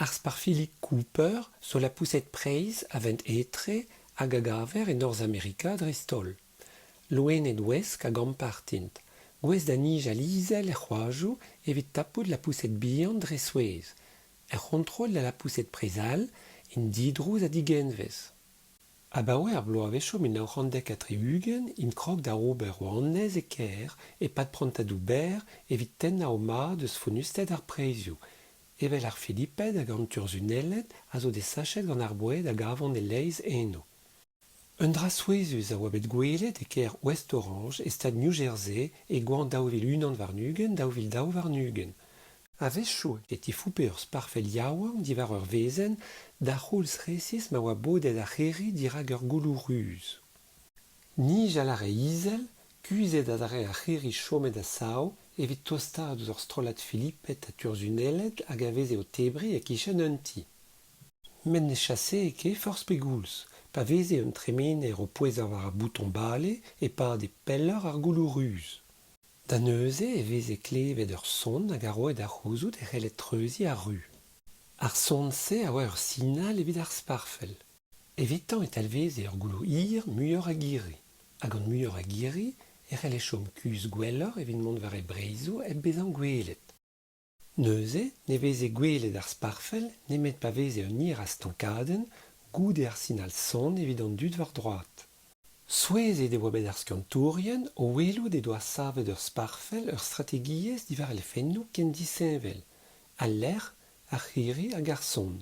Ar sparfillig Cooper zo lapoused-preizh a vent etre hag a gaver e Norzhamerika dreist-holl. Loened ouesk hag ampart int, gouest da nijal izel er c'hoadoù evit tapout lapoused bihan dre souezh. Er c'hontrol da lapoused-preizh all int didrouz ha digenvez. Abaoe ar bloavezhioù 1970 int krog da ober o annez e kêr e-pad prantadoù berr evit tennañ o mad eus fonnusted ar preizhoù, evel ar filiped hag an turzhunelled a zo desachet gant ar boued a gavont e-leizh eno. Un dra souezhus a oa bet gwelet e kêr West Orange e stad New Jersey e goañv 2021 2022. A-wechoù e tifoupe ur sparfell yaouank diwar ur wezenn d'ar c'houlz resis ma oa bodet ar c'hirri dirak ur gouloù ruz. Nijal a rae izel, kuzhet adarre ar c'hirri chomet a-sav evit tostaat ouzh ur strollad filiped ha turzhunelled hag a veze o tebriñ e-kichen un ti. Met ne chasee ket forzh pegoulz, pa veze un tremener o pouezañ war ar bouton bale e pade pelloc'h ar gouloù ruz. Da neuze e veze klevet ur son hag a roe da c'houzout e c'helled treuziñ ar ru. Ar son-se a oa ur sinal evit ar sparfell. Evitañ e talveze ur gouloù hir muioc'h a girri, ha gant muioc'h a girri e c'helle chom kuzh gwelloc'h evit mont war e breizhoù hep bezañ gwelet. Neuze ne veze gwelet ar sparfell nemet pa veze un hir a stankadenn goude ar sinal son evit an dud war droad. Souezhet e oa bet ar skiantourien o welout he doa savet ur sparfell ur strategiezh diwar elfennoù ken disheñvel, al lec'h, ar c'hirri hag ar son.